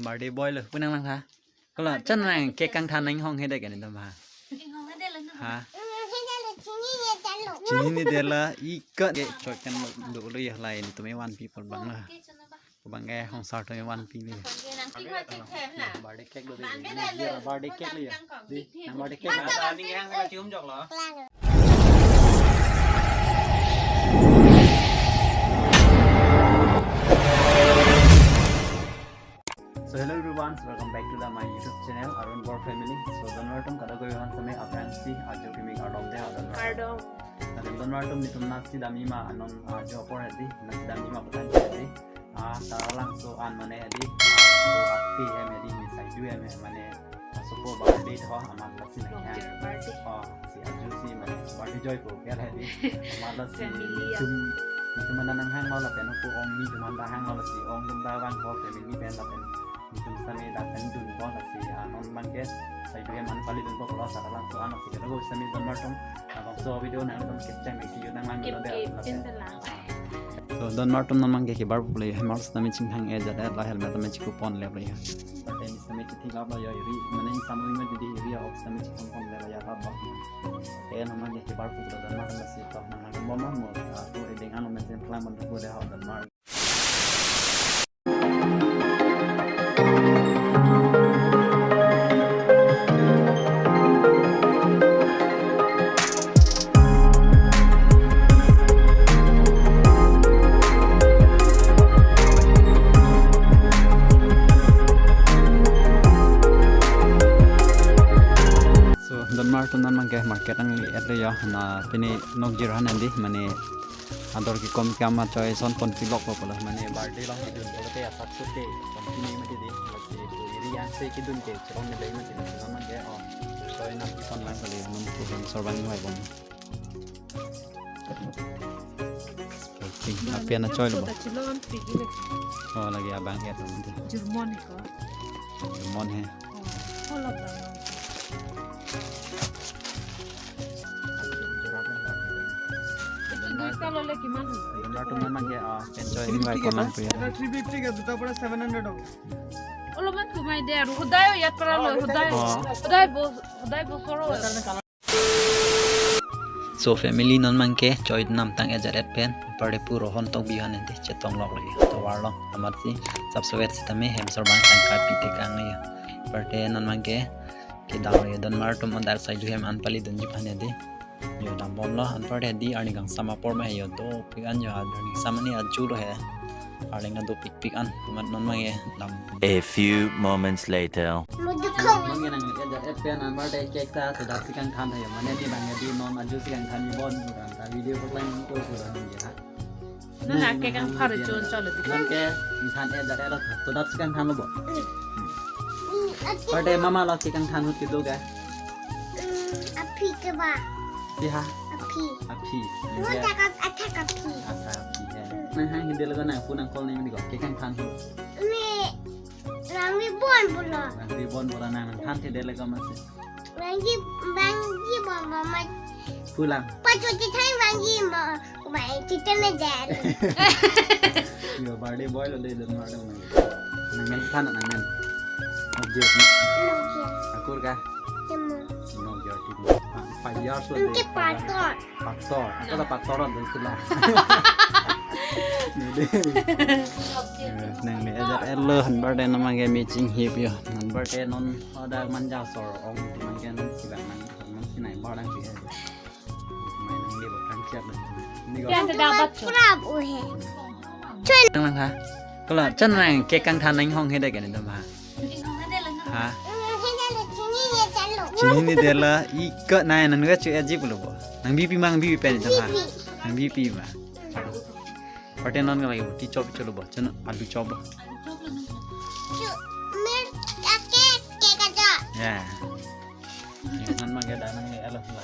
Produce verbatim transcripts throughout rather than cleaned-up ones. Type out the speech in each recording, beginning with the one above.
Birthday boy lo, pu nanglang tha. Kolo, chan nang cake kangthan nang hong hede kani dam ha. Inghong hede lo nu. Ha. Chini ni dela i ka ke chok kan lo do lo ya lai ni tumi one people bang la. Bang ke hong sar tumi one people. Birthday cake lo de. Birthday cake lo ya. Di, nang birthday cake. Masa ni yang sa cium jok lo. So hello everyone, so welcome back to the my YouTube channel Arun Bor Family. So donmar atum kadokave aphan seme aphrangsi ajo kimi kardom de ha donmar atum. Kardom. Lapen donmar atum netum nasi dam-i ma anon ajo apor hedi, nasi dam-i ma patan hedi. Ah, Taralangso an mane hedi. Ah, so ati hem hedi, ni saidu hem mane. Asopo birthday tho amat lasi nang hang. Birthday. Oh, si aju si mane birthday joy ko kya hedi. Amat lasi Family ya. Sum itu mana nang hang lo lapen ko ong ni teman dah hang lo lasi ong tum dah bang ko family pen lapen. Itu sami dah pen dun ko lasi anon bang ke. Saidu hem an pali dun ko kalau Taralangso an lasi kalau sami donmar atum. Abang so video nang dun keceng isi yun nang lang Kip, lo deh, kip, lapen. Chin telang. So donmar atum non bang ke kibar pu le hem ars tame chingthang-e jat-et la helmet tame chikupon le le ya. Birthday ni tame chithi lap lo ya iri, mane ni samui ma didi iri ya ok tame chikupon le ya ta ba. Te non bang ke kibar pu donmar atum si to nang lang mo mo mo. Atu eding anu men chen plang man ko de ha donmar. So, donmar atum non bang ke market nangli-et lo ya, na pini nokjir han hedi, mane ador kekom kam achoi ason pon pilok lo pulo, mane birthday along kedun pulote asap sut ke continue mati di, lasi pu iri yang se kedun ke cherong ne dai mati di, non bang ke, oh, choi nangkepon lang kali, non pu hem sor bang ngai bom. Packing, apian achoi lo ba? Kachelon pigi le. Oh, lagi abang ya tuh. Jurmon ko. Jurmon he. Oh, holok bang. Itu duita lo le kiman? Donmar atum non bang ke, ah, enjoy enjoy ko nang pu ya. এটা three fifty কে, দুটা পড়ে seven hundred হবে। Olo man kumai de, aru hodai o yat para lo, hodai. Oh. Hodai bo, hodai bo soro. So family non bang ke choi namtang ejat-et pen, apar de puro hon tong bi han ente chetong lok lagi. Tovar long amat si subscribe sitame hem sor bang tangka pi tekang ya. Apar de non bang ke kedang lagi donmar atum adar saidu hem an pali dunji phan hedi. Yo dam bom lo, anpar hedi arni kangsam apor ma he yo dopik an yo, arni kangsam ani aju lo he. Arni kadopik pik an, amat non bang ke dam. A few moments later. Mudukum. Bang ke nang ejat-et pen anpar de cake ta, so dak si kangthan he yo, mane ni bang ke di non aju si kangthan ni bon, kan ta video ko lang ko ko dam ke ha. Nana cake kangphan chon cholo di. Nang ke kangthan ejat-et lo, so dak si kangthan lo bo. Mm, ati. Apar de mama lo cake kangthan hut kedo ke. Mm, aphi ke ba. Aphi ha? Aphi. Aphi. Mo tak ap-, athak aphi. Athak aphi he. Mm. Nang hang hidel ko nang pu nang call nang di ko. Cake kangthan hut. Ni nang ri bon pulo. Nang ri bon pulo nang nang than hidel ko mas. Bangji, bangji bom bom ma. Pulang. Pacho chithang bangji ma. Bai chithang na jar. Yo, birthday boy lo de, donmar atum nang. Nang men than nang men. Ojo. Nokia. Akur ka? Temo. Nokia temo. Pa-, five years lo de. Ke pator. Pator. Ako la pator lo de sila. Nang le ejat-et lo anpar de non bang ke meeting hip yo. Anpar de non ada manja sor ong teman ke non sibang nang non sinai bar nang si. Main nang di batang siap nang. Ni ko. Pian te dapat so. Prap uhe. Nang lang ha. Kolo, chan nang cake kangthan nang hong hede kani dam ha. Ha. Chini ni dela i ka nai nang ga chu aji pulo bo. Nang bipi mang bipi pen dam ha. Nang bipi ma. Apar de non ka lagi roti chop cholo bo, chana alu chop bo. Chu, mer, ake, ke kaja. Ya. Nan mang ke danang ni elo la.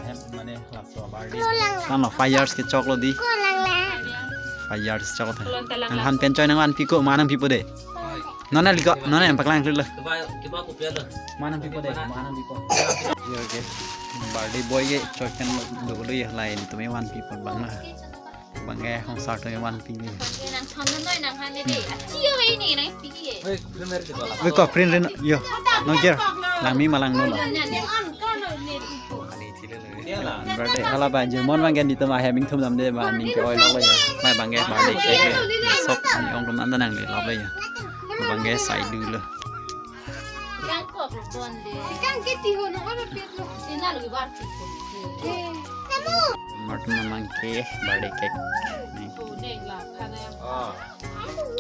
Hem mane la so bar di. Ko lang la. Kan lo five years ke chok lo di. Ko lang la. Five years chok lo. Ko lang ta lang. Nang la. Han pen choi nang van pi ko ma nang pi po de. Nona liko, nona yang paklang lo. Kiba, kiba ko pia lo. Ma nang pi po de, ma nang pi po. Yo ke. Birthday boy ke choi kan lo do lo ya lain tu me van pi po bang la. Bangke hongsar atum ke van pini. Nang thon noi nang han de. Achi yo ini nang pini. Oi, ko print rin yo. Nongjir. Langmi ma langno lo. Birthday hala ba Jirmon bangke nitum ahem ingthum damde ba ning ke-oilok lo ya. Mai bangke birthday cake le. Sok ani ong tum anta nanglelap lo ya. Bangke saidu lo. Kang kok lo bon de. Kang ke ti ho no ora pet lo. Tina lo bar ti ko. Martum namang ke birthday cake. Ni.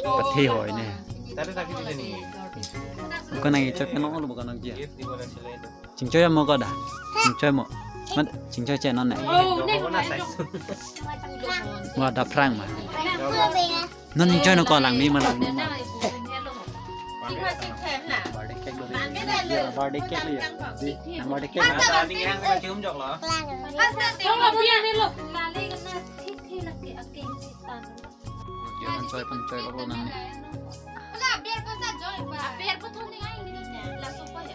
Pathe hoi ne. Tare tak di sini. Bukan nang ichot ke no lo bukan nang dia. Gift di bola sila itu. Chingchoi mo ko da. Chingchoi mo. Mat chingchoi che non ne. Oh, ne. Wah, daphrang ma. Non chingchoi no ko langmi ma langno ma. Birthday cake lo. Birthday cake lo ya. Di, birthday cake. Ada ning yang kena cium jok lo. Yo, han choi pan choi lo lo nang.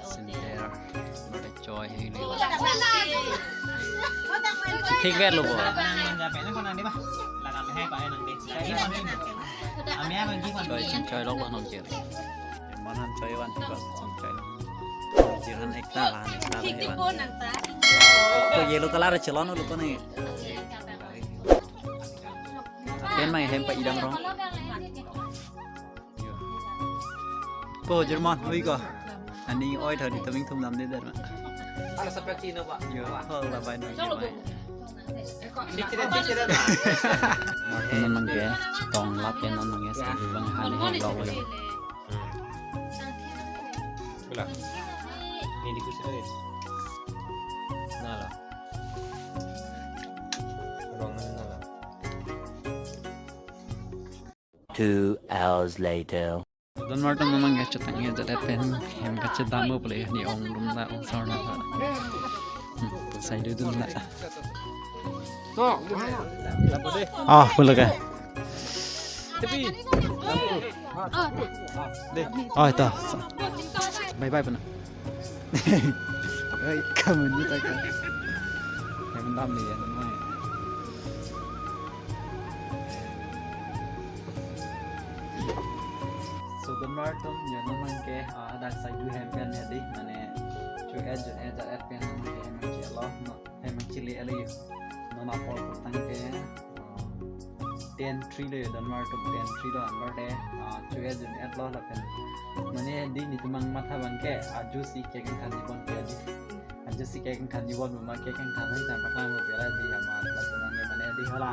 Sinter. Birthday choi hei le. Thik vet lo bo. Choi chingchoi lo lo nongjir. Mon han choi van thik vet chingchoi lo. Nongjir han ekta la han ekta la hevan. To yellow color chelon lo ko ne. Pen mai hem pa idam rong. Ko Jirmon, oi ko. Ani oi tho di toming thum nam de der ma. Ala seperti ini, Pak. Yo, ho la bai no Jirmon. Cik, cik, cik, cik. Martum namang ke, chitong lap pen namang ke, saidu bang han he lo. Bila? Ini di kursi tadi. Nah lah. Ruangan nah lah. Two hours later. Don Martum namang ke chotang he jat pen hem kachedam bo pule ni ong dum da ong sar na. Hmm, saidu dum da. Ah, pula ka. De. Oh, ito. Bye bye puna. Oi, kamu ni tak. Yang dam ni yang mana? So, Don Martum, yo namang ke, ah, dak saidu hem pen hedi, mane, cho et jun et jat et pen namang ke hem ke lo, no, hem chili ele yo. Non apor putang ke, ah, ten three lo yo, Don Martum ten three lo, anbar de, ah, cho et jun et lo lapen. Mane di nitum matha bang ke, ajo si cake ingthan ni bon ke di. Ajo si cake ingthan ni bon ma cake ingthan hai jam paklang bo bela di ama la tumang ke mane di hala.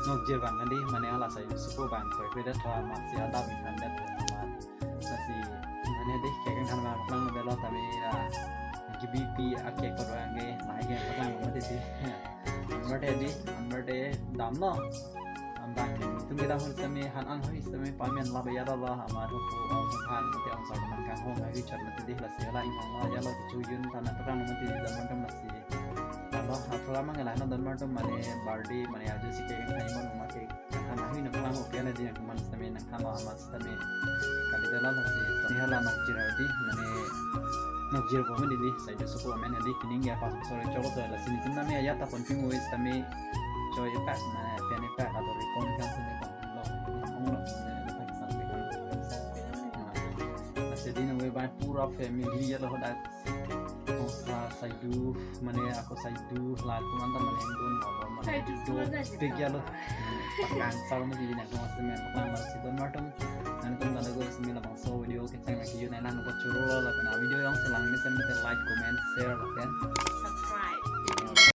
Nokjir bang di mane hala sai supo bang koi pe det tho ama si adap ingthan det tho ama. Lasi mane di cake ingthan ma paklang bo bela tame la G B P a cake ko doang ke, lahai ke paklang bo mati si. Anbar de di, anbar de dam lo. Ambang tum kita hon sitame han an hoi sitame pamen la baya la la ama ro ko ang han mate ang sa man kang hong ai char mate di lasi la ing hong la ya la chu yun ta na ta kang mate di zaman tam lasi. Alo ha program ang la na Don Martum mane birthday mane ajo si cake ingthan ni bon ma cake ingthan na hui na program okay na di yang man sitame nang han lo ama sitame. Kali de la lasi. Ni hala nokjir di mane nokjir bo mane di saidu supo amen di kining ya pas sore chok to lasi nitum nami ayat ta pon ping wis tame. Choi ipak na pen ipak ado rekon kan sene kon lo. Ong lo sene lo tak sampai kan. Nah, jadi nang we bai pura family ya lo dak. Ong sa saidu mane ako saidu la tu manta mane dun lo mane. Saidu tu ada pek ya lo. Kan sar mane di nak mas temen lang mas si Don Martum. Nangtum tanda go semi labangso video kecheng lagi yun elang ko churo lo lapen video yang selang mesen